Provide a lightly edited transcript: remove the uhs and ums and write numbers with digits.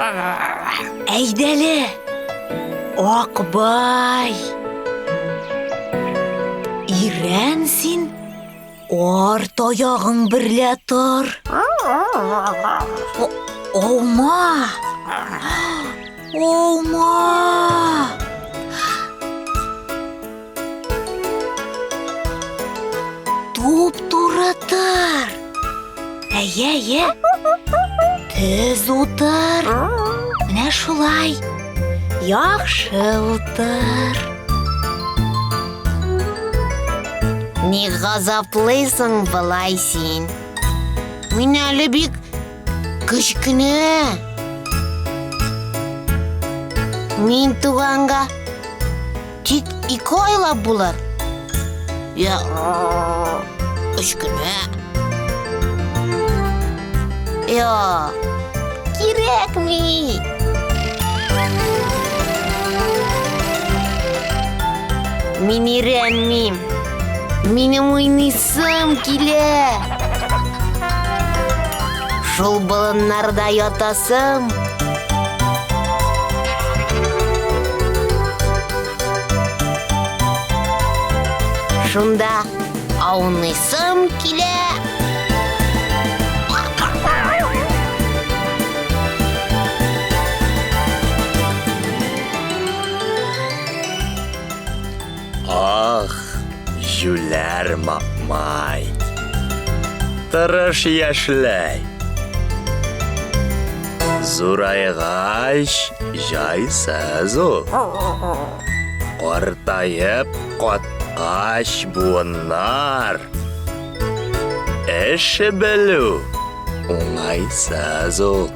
Әйдәле, Акбай. Ирән син, арт аягың берлә тор. Аума! Аума! Туп-туры тор. Әйе, әйе. Төз утыр. Менә шулай. Яхшы утыр. Ни газаплыйсың болай син? Мин әле бик кечкенә. Мин туганга Тик ике айлап булыр. Я өч кенә. Я кирәкми. Мин өйрәнмим. Минем уйныйсым килә. Шул болыннарда ятасым. Шунда ауныйсым килә. Ах, җүләр мапмай. Тырыш яшьләй. Зурайгач, җайсыз ул. Картаеп каткач буыннар. Эш белү уңайсыз ул.